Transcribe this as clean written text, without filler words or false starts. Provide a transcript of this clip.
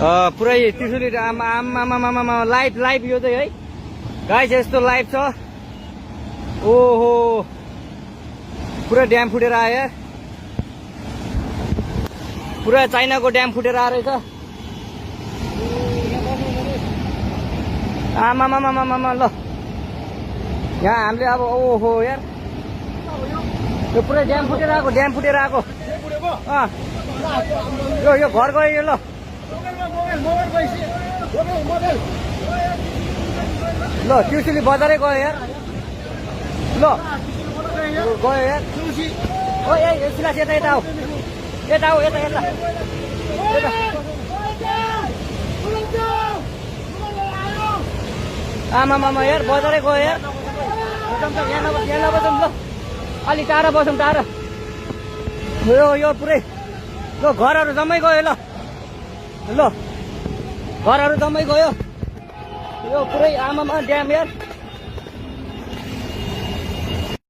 पुरै त्रिशुली आमा लाइभ यो चाहिँ है गाइस यस्तो लाइभ छ। ओहो पुरा ड्याम फुटेर आयो यार, पुरा चाइनाको ड्याम फुटेर आएर रहेछ। आमा ल यहाँ हामीले अब ओहो यार यो पुरै ड्याम फुटेर आएको यो घर गयो यो। ल त्रिशुली बजारै गयो यार, ल गयो यार। ओ ए सिलास यता आऊ यता आमा यार बजारै गयो यार। यहाँ नबसौँ ल, अलि टाढा बसौँ टाढा। यो पुरै ल घरहरू जम्मै गयो ल घरहरू जम्मै गयो। यो पुरै आमामा ड्याम यार।